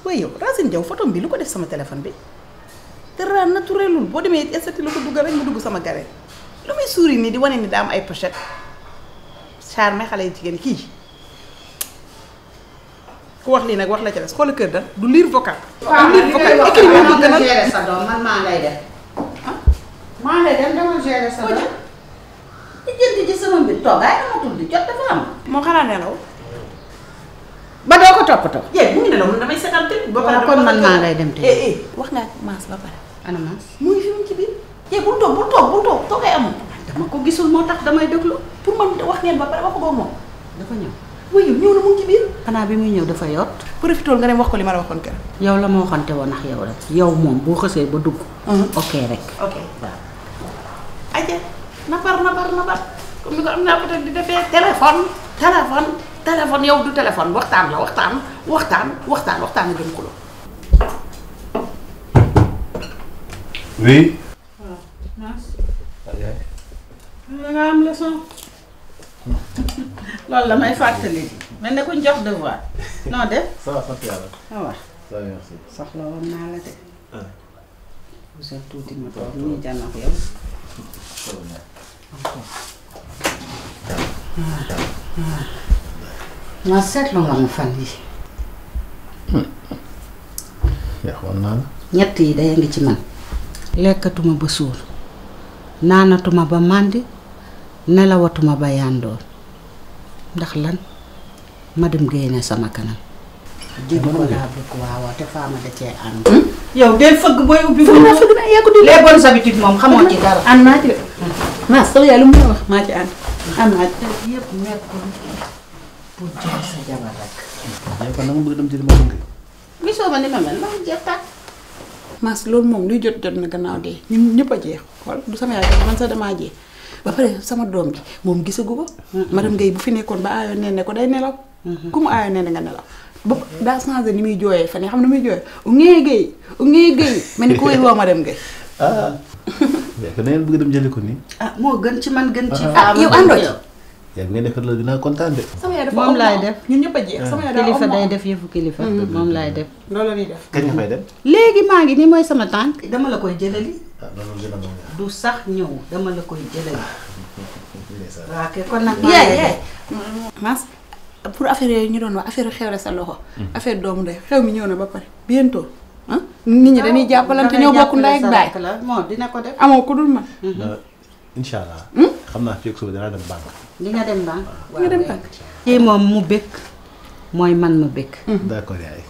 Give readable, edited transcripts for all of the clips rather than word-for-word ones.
waaye yow Racine Diaw photo bi lu ko def sama téléphone bi dara naturelul boo demee estati lu ko duggal rek mu dugg sama gare lu muy suuri nii di wane ni daa am ay pochette charme xale yi jigéen kii ku wax lii nag wax la ca des xoolal kër da du lire vocal. waaw du lire vocal écrit moo ko gënal gérer sa doom man maa ngay def. maa ngay dem dama gérer sa doom. di jënd ci sama mbir toogaay amatul di jot dafa am. moo xanaa nelaw. ba doo ko toppatoo. yéen bu ngi nelaw damay seetaan te. ba pare kon man maa ngay dem te. wax nga maas ba pare. ana maas. mu ngi fi mu ci biir. bul toog toogay amul. dama ko gisul moo tax damay déglu. pour man wax ngeen ba pare waxu ko moom. dafa ñëw. wuyu ñëw na mu ngi ci biir. xanaa bi muy ñëw dafa yot. profitool nga dem wax ko li ma la waxoon kër. yow la ma waxante woon ak yow rek. yow moom boo xësee ba dugg. ok rek. ok waaw. aja nabar comme ni ko am naa ko teg di defee téléphone yow du téléphone waxtaan la waxtaan a gën ko. oui. waaw Mass. da nga am leçon. loolu la may fàttali. mel ne ku ñu jox devoir. noo def. ça va sant yàlla. waaw. ça va merci. soxla woon naa la de. bu seet tuuti ma toog nii jànn ak yow. ma seetlu nga ma fan yi yaxoon naa la. ñett yi day ngi ci man. lekkatuma ba suur naanatuma ba màndi nelawatuma ba yàndoor ndax lan ma dem génne sama kanam. jéggi ko laa bëgg waaw te faama da cee ànd. yow del fëgg booy ubbi. fëgg naa yaa ko di les bonnes habitudes moom xamoo ci dara. ànd naa ci de. maa sama yaay lu mu wax maa ci ànd. ànd naa ci. yëpp nekkul pour jox sa jabar rek. yow kon na ma bëgg dem ci li ma bëgg. gisoo ma ni ma mel maa ngi jeex tàkk. Mass loolu moom luy jot na gannaaw dee ñun ñëpp a jeex xool du sama yaay man sax damaa jeex ba pare sama doom ji moom gisagu ko. madame Guèye bu fi nekkoon ba aayoon nee ne ko day nelaw. ku mu aayoon nee nga nelaw. ba daa changé ni muy jooyee fan yi xam ne muy jooyee ngee Guèye mel ni ku koy woo madame Guèye. ah. mais que da ngeen bëgg dem jëli ko nii. ah moo gën ci man gën ci. yow àndoo ci. yaa ngi defar la dinaa kontaan de. sama yaay dafa moom laay def ñun ñëpp a jeex. sama yaay dafa kilifa day def yëfu kilifa. moom laay def. loolu la ñuy def. kañ nga fay dem. léegi maa ngi nii mooy sama tànk. dama la koy jëlali. ah loolu dina ma ñëw. du sax ñëw dama la koy jëlali. ndeysaan. waaw kay kon nag. yaay Mass pour affaire yooyu ñu doon wax affaire xewle sa loxo. affaire doomu ndey xew mi ñëw na ba pare bientôt ah nit ñi dañuy jàppalante ñoo bokk ndey ak baay. moo dina ko def. amoo ku dul man. incha allah. xam naa fii ak suba dinaa dem banque. di nga dem banque. nga dem banque. kii moom mu bëgg mooy man ma bëgg. d'accord yaay.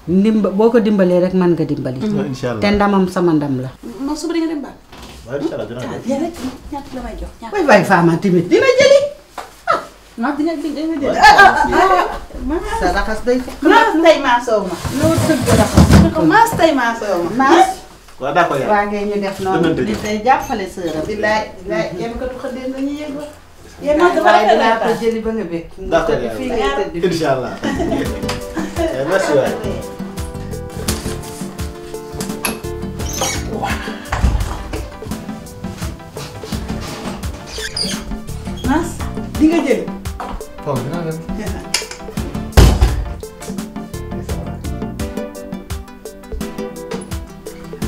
boo ko dimbalee rek man nga dimbali. incha allah te ndamam sama ndam la. non suba di nga dem banque. waaw incha allah dinaa dem. yéen rek ñaata la may jox ñaata. waay waay Fama tamit dina jëli. Mass dina jëli. sa raxas day fekk. Mass tey maa soow ma. loo tëgg raxas. Mass tey maa soow ma. Mass. waaw d'accord yaay. waa ngay ñu def noonu. di day jàppale sëram. bilaay yéen ko xëddee nañu yëg ba. yéen a dafa rafet dinaa ko jëli ba nga bëgg. d'accord nga tëdd fii ngay tëdd fii. incha allah. merci waay. Mass di nga jëli. waaw dinaa dem.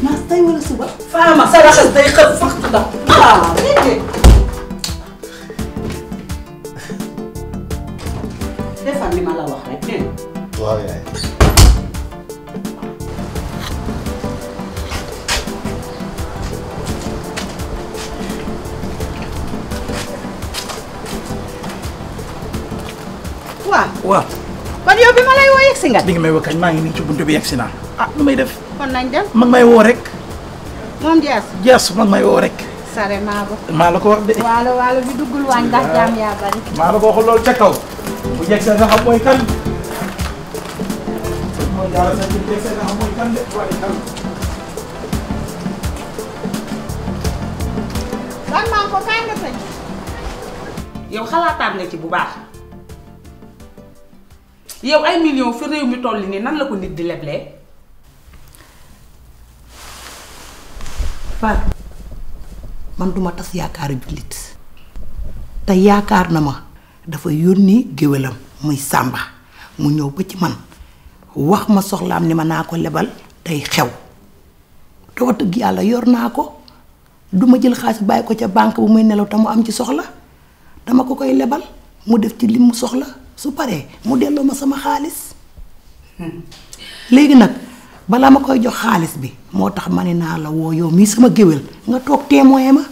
Mass tey wala suba. Fama sa raxas day xëpp fax ndax. dégg defal li ma la wax rek dégg nga. waaw yaay. waaw. kon yow bi ma lay woo yegsi nga. bi nga may woo kañ maa ngi nii ci buntu bi yegsi naa. ah lu may def. kon nañ dem. mag may woo rek. moom Dias. Dias mag may woo rek. sare maa ba. maa la ko wax de. waalo bi duggul waañ ndax jaam yaa bari. maa la ko wax loolu ca kaw. bu yegsee nga xam mooy kan. mooy daal sa bu yegsee nga xam mooy kan de waaye kan. kon maa ko kaay nga tëj. yow xalaataan nga ci bu baax yow ay millions fi réew mi toll nii nan la ko nit di leblee. Fatou man duma tas yaakaaru jullit te yaakaar na ma dafa yónni géwélam muy Sàmba mu ñëw ba ci man wax ma soxlaam ni ma naa ko lebal day xew te wax dëgg yàlla yor naa ko duma jël xaalis bàyyi ko ca banque bu muy nelaw te mu am ci soxla dama ko koy lebal mu def ci lim mu soxla su paree mu delloo ma sama xaalis léegi nag balaa ma koy jox xaalis bi moo tax ma ne naa la woo yow mii sama géwél nga toog témoin ma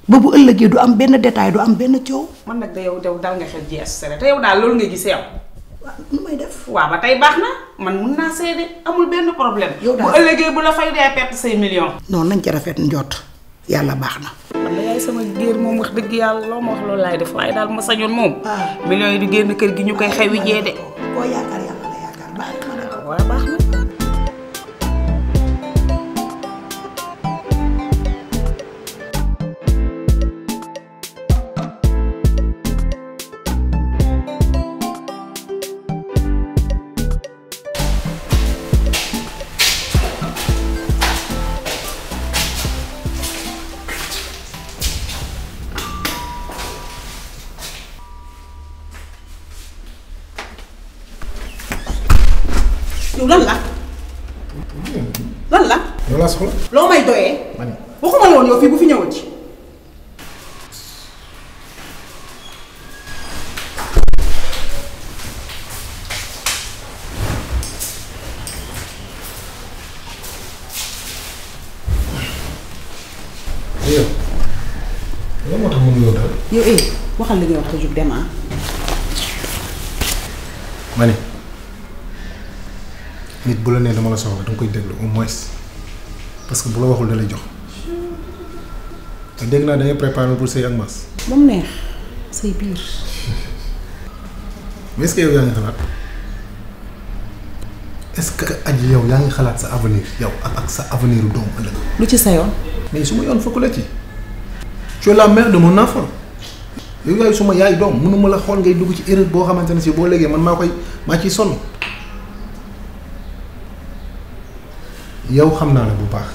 ba bu ëllëgee du am benn détail du am benn coow. man nag da yow dal nga xel jees sere te yow daal loolu nga gis yow. waaw nu may def. waaw ba tey baax na man mun naa seede amul benn problème. yow daal bu ëllëgee bu la fay dee perte say millions. noonu nañ ci rafet njott yàlla baax na. man da yaay sama géer moom wax dëgg yàlla loo ma wax loolu laay def waaye daal ma sañoon moom. millions yi du génn kër gi ñu koy xewi jee de. koo yaakaar yàlla la yaakaar baax na. waaw baax na. yow lan la yow laa soxla. loo may doyee man waxuma la woon yow fii bu fi ñëwul ci yow lan moo tax mënu yow daal. yow waxal li ngay wax te jóg dem ma ne nit bu la nee dama la soxla danga koy déglu au moins parce que bu la waxul da lay jox te dégg naa da ngay préparé pour sëy ak Mass. ba mu neex say biir. mais est-ce que yow yaa ngi xalaat est-ce que aji yow yaa ngi xalaat sa avenir yow ak sa avenir u doomu ëllëg. lu ci sa yoon. mais su ma yoon fokk la ci. tu es la mère de mon enfant yow yaay suma yaay doom mënuma la xool ngay dugg ci erreur boo xamante ne si boo léegi man maa ciy sonn. yow xam naa la bu baax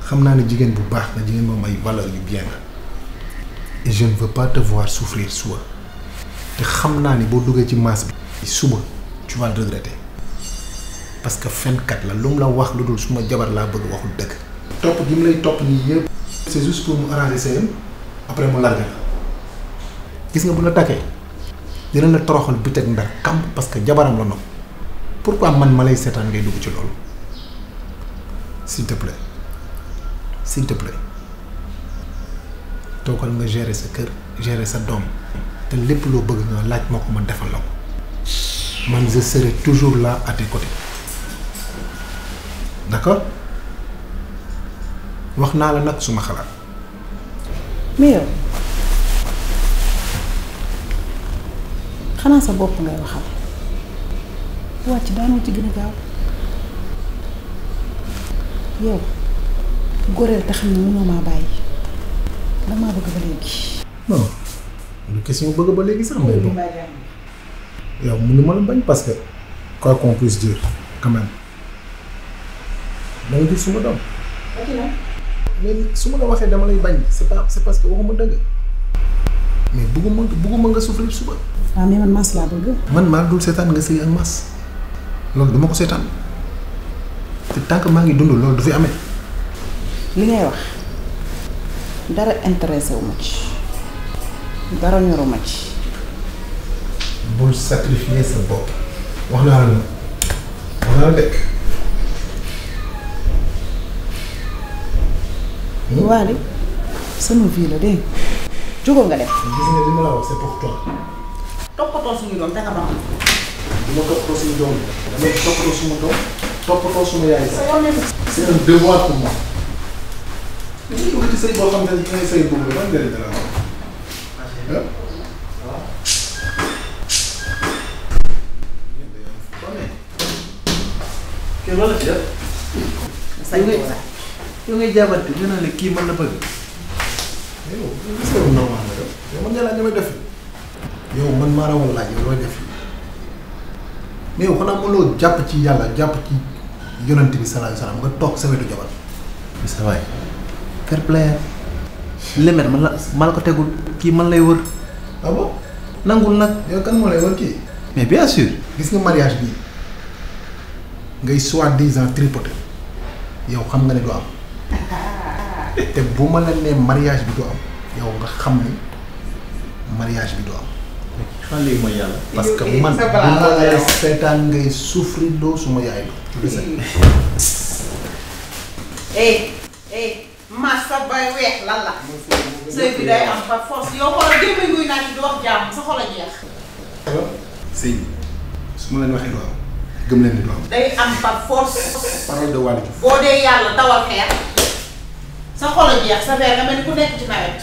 xam naa ne jigéen bu baax na jigéen moom ay valeur yu bien la et je ne veux pas te voir souffrir suba te xam naa ni boo duggee ci Mass bi suba tu vas le regretter parce que fenkat la lu mu la wax lu dul suma jabar laa bëgg waxul dëgg. topp gi mu lay topp nii yëpp c'est juste pour mu arranger seen après mu largué la gis nga bu la takkee dina la toroxal bi teg ndar kamp parce que jabaram la nopp pourquoi man ma lay seetaan ngay dugg ci loolu. s'il te plaît toogal nga gérer sa kër gérer sa doom te lépp loo bëgg nga laaj ma ko ma defal la ko man je serai toujours là à tes côtés d'accord wax naa la nag suma xalaat. mais yow xanaa sa bopp ngay waxal wàcc daanoo ci gën a gaaw. yow goreel te xam ne mënoo maa bàyyi damaa bëgg ba léegi. non lu question bëgg ba léegi sax mais bon yow mënu ma la bañ parce que quoi qu'on puisse dire quand même da nga jur suma doom. mais su ma la waxee dama lay bañ c'est parce que waxuma dëgg mais bëgguma nga souffrir suba. waaw mais man Mass laa bëgg. man maa dul seetaan nga sëy ak Mass loolu duma ko seetaan. te tant que maa ngi dund loolu du fi amee. li ngay wax dara intéressé wu ma ci dara ñoru ma ci. bul sacrifier sa bopp. wax naa la de. Waly sama vie la dégg jógal nga def. gis nga li ma la wax c'est pour toi. toppatoo suñu doom te nga doon. du ma toppatoo suñu doom damay toppatoo suma doom. toppatoo suma yaay sax c'est un devoir pour moi. li ñu dugg ci sëy boo xam ne da ngay sëy boobu ban njëriñ la am. kii loolu la ci def. yow ngay jaabante ñu naan la kii mën na bëgg. yow gis nga normal la yow man yàlla ñamay def yow man maa rawal laaj yow looy def mais yow xanaa mënoo jàpp ci yàlla jàpp ci yonent bi sallallahu alayhi wasallam nga toog sa wetu jabar. sa waay fair play lemet man la ko tegul kii man lay wër. ah bon nangul nag. yow kan moo lay wër kii. mais bien sûr. gis nga mariage bii ngay soi-disant tripoter yow xam nga ne du am te bu ma la nee mariage bi du am yow nga xam ne mariage bi du am. xanaa léegi mooy yàlla. parce que man bu ma lay seetaan ngay souffrir doo suma yaay la. massa bay weex lan la. sëy bi day am par force yow xoolal gémmiñ guy naaj di wax jàmm sa xol a jeex. sëy su ma leen waxee du am gëm leen ni du am. day am par force. parole de Waly Diouf. boo dee yàlla dawal xeer sa xol a jeex sa verre nga mel ni ku nekk ci nawet.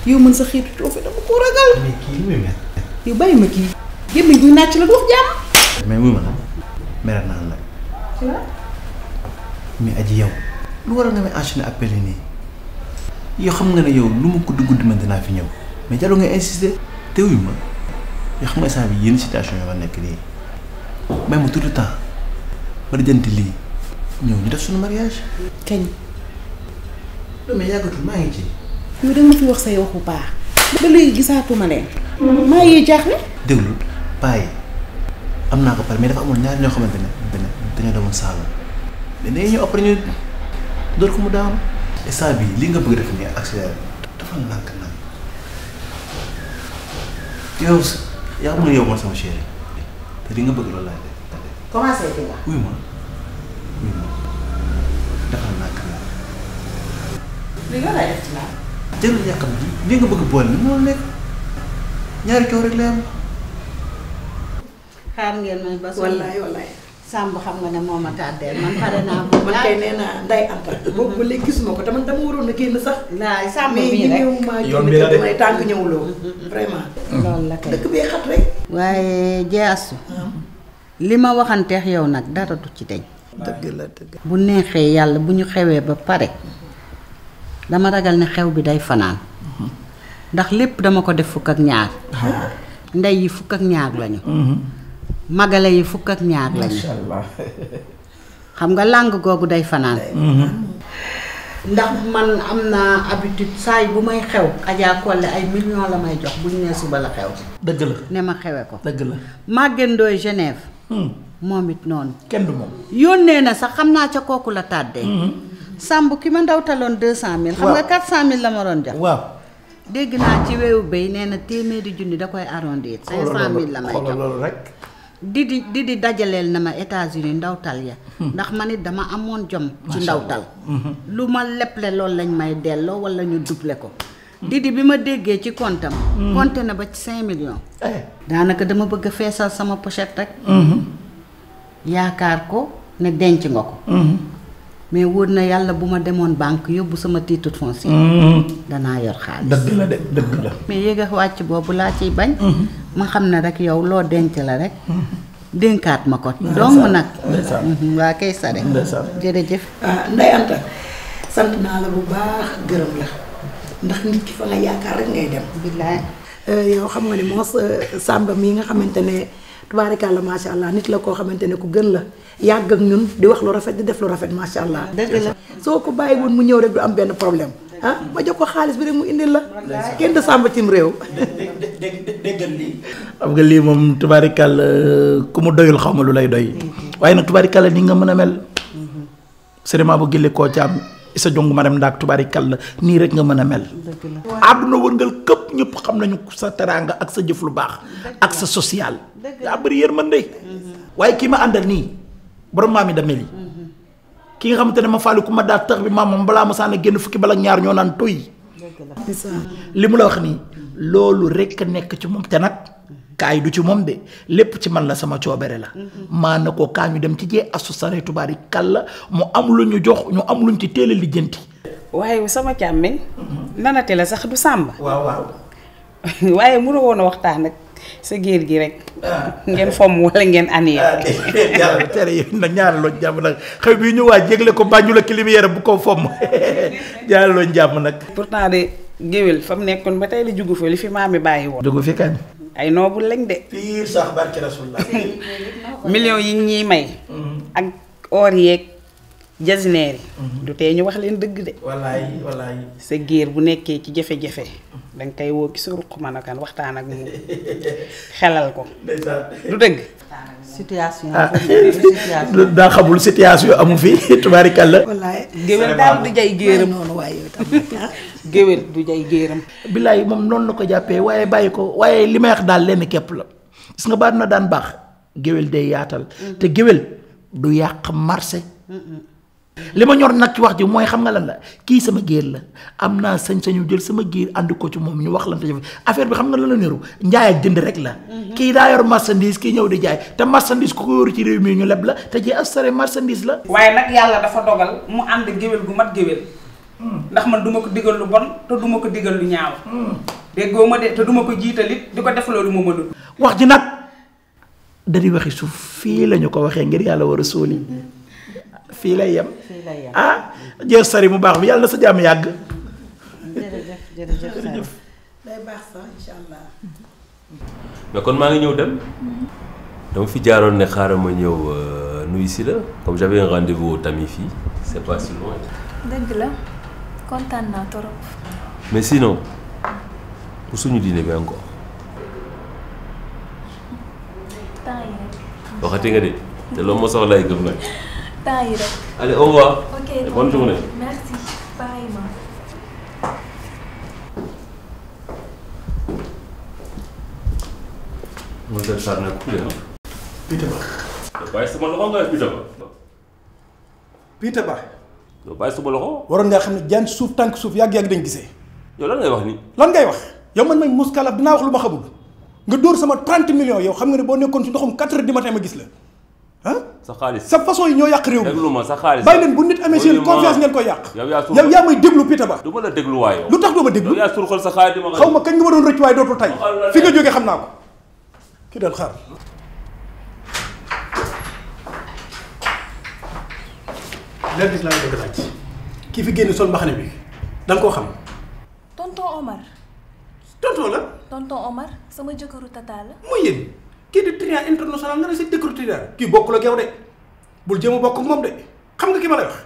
yow mën sa xiitu coofe dama ko ragal. mais kii muy mel. yow bàyyi ma kii gémmiñ guy naaj la du wax jàmm. mais muy ma nag mere naa la. ci la. mais aji yow lu waral nga may enchaîner appel yi nii yow xam nga ne yow lu ma gudd gudd man dinaa fi ñëw mais jarul nga insister te wuyu ma yoo xam nga instant bi yenn situation yi ma nekk nii may ma tout le temps ba jënti lii ñëw ñu def suñu mariage. kañ. mais yàggatul maa ngi ci. yow da nga fi wax say wax bu baax. ba léegi gisaatuma leen. maa yee jaaxle. déglu paa yi am naa ko pare mais dafa amoon ñaar ñoo xamante ne dañoo demoon Saalum mais dañuy ñëw après ñu door ko mu daanu. instant bii li nga bëgg def nii accéléré dafa nànk yow yaa xam nga yow man sama chérie te li nga bëgg loolu laay def. commencé di nga. wuyu ma dafa nànk li nga lay def ci laa. jëlal yàqam ji li nga bëgg boole ni moo nekk ñaari coow rek lay am. xaar ngeen may ba. wallaay Samb xam nga ne moo ma tàddeel man pare naa. man kay nee naa Ndeye Anta boobu ba léegi gisuma ko te man dama waroon a génn sax. laay Samb mais bii rek yoon bi la de may tànk ñëwuloo vraiment. loolu la kay dëkk bee xat rek. waaye jeesu li ma waxanteex yow nag dara du ci deñ. dëgg la dëgg. bu neexee yàlla bu ñu xewee ba pare dama ragal ne xew bi day fanaan ndax lépp dama ko def fukk ak ñaar. ndey yi fukk ak ñaar lañu. magale yi fukk ak ñaar lañu. xam nga làng googu day fanaan. ndax man am naa habitude saa yi bu may xew Adja Kolle ay millions la may jox bu ñu nee suba la xew. dëgg la ne ma xewe ko. dëgg la. Maguette Ndoye Genève. moom it noonu. kenn du moom. yónnee na sax xam naa ca kooku la tàddee. Samb ki ma ndawtaloon 200000. xam nga 400000 la ma doon jox. waaw. dégg naa ci weewu béy nee na téeméeri junni da koy arrondir. 500000 la may jox loolu rek. di dajaleel na ma États-Unis ndawtal ya. ndax man it dama amoon jom. ci ndawtal. lu ma leble loolu lañ may delloo wala ñu double ko. bi ma déggee ci comptam. compté na ba ci 5 millions. daanaka dama bëgg a feesal sama pochette rek. yaakaar ko ne denc nga ko. mais wóor na yàlla bu ma demoon banque yóbbu sama titre foncier. danaa yor xaalis. dëgg la de dëgg la. mais yéeg wàcc boobu laa ciy bañ. ma xam ne rek yow loo denc la rek. dénkaat ma ko. dong nag. waa kay sare. jërëjëf. Ndeye Anta sant naa la bu baax gërëm la ndax nit ki fa nga yaakaar rek ngay dem. billaay. yow xam nga ni moos Samba mii nga xamante ne tubaarikàlla macha allah nit la koo xamante ne ku gën la yàgg ak ñun di wax lu rafet di def lu rafet macha allah. dëgg la. soo ko bàyyi woon mu ñëw rek du am benn problème ah ma jox ko xaalis bi rek mu indil la. kenn de Samba cim réew. déggal lii. xam nga lii moom tubaarikàlla ku mu doyul xaw ma lu lay doy. waaye nag tubaarikàlla ni nga mën a mel. seulement bu gilli koo caam isa jongu ma dem ndaak tubaarikàlla nii rek nga mën a mel. àdduna wërngal këpp ñëpp xam nañu sa teraanga ak sa jëf lu baax. ak sa social. yaa bëri yërmande. waaye kii ma àndal nii borom maam yi da mel yi ki nga xamante ne ma fàlli ku ma daa tax bi maamam balaa ma sànni génn fukki bala ñaar ñoo naan tuy li mu la wax nii loolu rekk nekk ci moom te nag kaay du ci moom de lépp ci man la sama coobere la maa na ko kaa ñu dem ci jee asu sare tubaari kàlla mu am lu ñu jox ñu am luñ ci teel a lijjanti. waaye sama càmmiñ nanate la sax du Samba. waaw waaye mënu woon a waxtaan ak sa géer gi rek. ngeen fomm wala ngeen aniir. yàlla tere yi nag ñaanaloo jàmm nag xëy bi ñu waa jégle ko Banjul ak Limière bu ko fomm ñaanaloo jàmm nag. pourtant de géwél fa mu nekkoon ba tey la jugu fa li fi maami bàyyi woon. jugu fi kañ. ay noobul lañ de. fii sax barke Rasulullah. millions yi ñuy may. ak or yeeg jasineer yi du tee ñu wax leen dëgg de. wallaay wallaay. sa géer bu nekkee ci jafe-jafe danga koy woo ki sa ruq mën a kan waxtaan ak moom xelal ko. du dëgg. situation daa xamul situation amu fi tubaarikàlla. wallaay géwél daal du jay géeram noonu waaye yow tam géwél du jay géeram. billaay moom noonu la ko jàppee waaye bàyyi ko waaye li may wax daal lenn képp la gis nga baat na daan baax géwél day yaatal te géwél du yàq marché. li ma ñor nag ci wax ji mooy xam nga lan la kii sama géer la am naa sañ-sañu jël sama géer ànd ko ci moom ñu wax lan te affaire bi xam nga lan la niru njaay ak jënd rek la. kii daa yor marchandise kii ñëw di jaay te marchandise ku ko yoru ci réew mi ñu leb la te ji astare marchandise la. waaye nag yàlla dafa dogal mu ànd géwél gu mat géwél ndax man duma ko digal lu bon te duma ko digal lu ñaaw. déggoo ma de te duma ko jiitalit di ko def loolu ma mënul. wax ji nag da di waxi suuf fii la ñu ko waxee ngir yàlla war a sóoli fii lay yem. ah jër sari mu baax bi yàlla na sa jàmm yàgg. jërëjëf. day baax sax incha allah. mais kon maa ngi ñëw dem dama fi jaaroon ne xaaral ma ñëw nuyu si la comme j'avais un rendez-vous au Tami fii c'est pas si loin. dëgg la kontaan naa trop. mais sinon pour suñu dîner bi encore. temps yi rek. waxati nga de te loolu moo soxlaay gëm nag. temps yi rek. allez au revoir. ok et bonne journée. merci pareillement. Mon cher Charles nag ku leen wax. Pita Ba. yow bàyyi sama loxo nga Pita Ba. Pita Ba. yow bàyyi sama loxo. waroon ngaa xam ne jaan suuf tànk suuf yàgg-yàgg dañ gisee. yow lan ngay wax nii. lan ngay wax yow man may muskalaf dinaa wax lu ma xamul nga dóor sama 30 millions yow xam nga ne boo nekkoon ci ndoxum 4 heures du matin ma gis la ah. sa xaalis sa façon yi ñoo yàq réew mi. déglu ma sa xaalis. bàyyi leen bu nit amee seen confiance ngeen koy yàq. yow yaa may déglu Pita Ba. du ma la déglu waay yow. lu tax doo ma déglu yow yaa surxal sa xaalis di ma. xaw ma kañ nga ma doon rëcc waaye dootul tay fi nga jógee xam naa ko kii dal xaar. léegi gis laa nga bëgg laaj kii fi génn sol mbaxane bi da nga koo xam. tonton Omar. tonton la. tonton Omar sama jëkkëru tata la. mooy yéen kii di triant international nga ne si décrotière kii bokkul ak yow de bul jéem a bokk ak moom de xam nga ki ma lay wax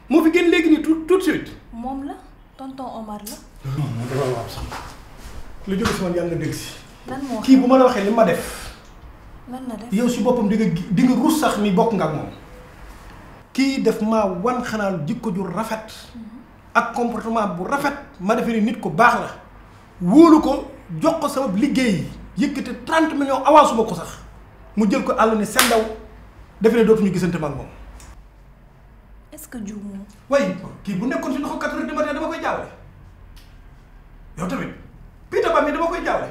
moo fi génn léegi nii tout de suite. moom la tonton Omar la. non non dama waaw sax lu jóge si man yàlla nga dégg si. lan moo kii bu ma la waxee li ma def. lan la def yow si boppam di nga ruus sax ni bokk nga ak moom. kii def maa wan xanaa jikko ju rafet. ak comportement bu rafet ma defee ni nit ku baax la. wóolu ko jox ko sama liggéey yëkkati 30 millions avance ma ko sax mu jël ko àll ni seen ndaw defe ne dootuñu gisante ma ak moom. est-ce que juum moom. waaye kii bu nekkoon si ndoxu 4 heures du matin dama koy jaawale yow tamit Pita Ba mi dama koy jaawale.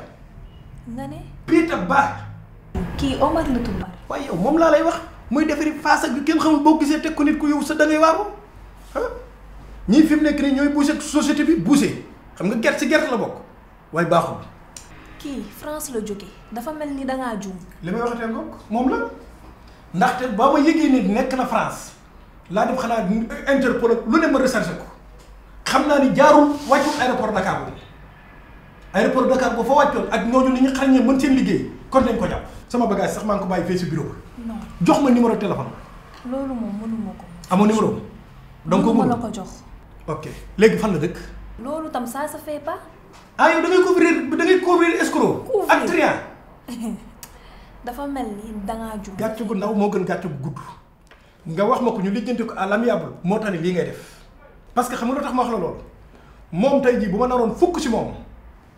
nga ne. Pita Ba. kii Omar la tudd. waaye yow moom laa lay wax muy defari face ak kenn xamul boo gisee teg ko nit ku yow sa da ngay waaru ah ñii fi mu nekk nii ñooy boucher société bi boucher xam nga gerte si gerte la bokk waaye baaxul. kii France la jóge dafa mel ni dangaa juum. li may waxatee ngoog moom la ndaxte ba ma yëgee ni nekk na France laa def xanaa Interpol ak lu ne ma recherché ko xam naa ni jaarul wàccul aéroport Dakar boobu aéroport Dakar boo fa wàccoon ak ñooñu ni ñu xarañee mën seen liggéey kon nañ ko jàpp. sama bagage sax maa ngi ko bàyyi fee si bureau ba. non jox ma numéro téléphone. loolu moom mënuma ko. amoo numéro. donc ko mënuma la ko jox. ok léegi fan la dëkk. loolu tam ça se fait pas. ah yow da ngay couvrir escroc. ak triant. dafa mel ni dangaa juum. gàcce gu ndaw moo gën gàcce gu gudd. nga wax ma ko ñu lijjanti ko à l'amiable moo tax ne lii ngay def parce que xam nga lu tax ma wax la loolu moom tey jii bu ma naroon fukk ci moom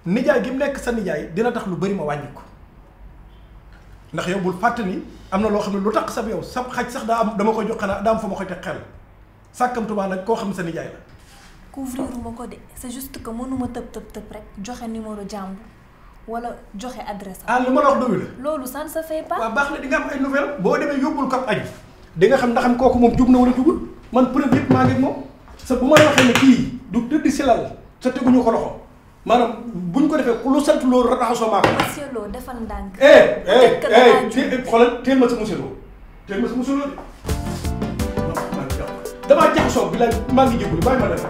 nijaay gi mu nekk sa nijaay dina tax lu bari ma wàññi ko ndax yow bul fàtte ni am na loo xam ne lu tax sab yow sab xaj sax daa am dama koy jox xanaa daa am fa ma koy teg xel sàkkamtumaa nag koo xam ne sa nijaay la. couvriruma ko de c'est juste que mënuma tëb rek joxe numéro jàmbur wala joxe adresse am. ah li ma la wax doyu la. loolu ça ne se fait pas. waaw baax na di nga am ay nouvelle boo demee yóbbul ko añ di nga xam ndax kooku moom jub na wala jubul man preuve yëpp maa ngi ak moom sa bu ma la waxee ne kii du tëdd si lal sa teguñu ko loxo maanaam buñ ko defee ku lu sant loolu raxasoo maa ko. monsieur Lo defal ndànk. xoolal teel ma sa monsieur Lo teel ma sa monsieur Lo de damaa jaxasoo bi la maa ngi jégalu bàyyi ma def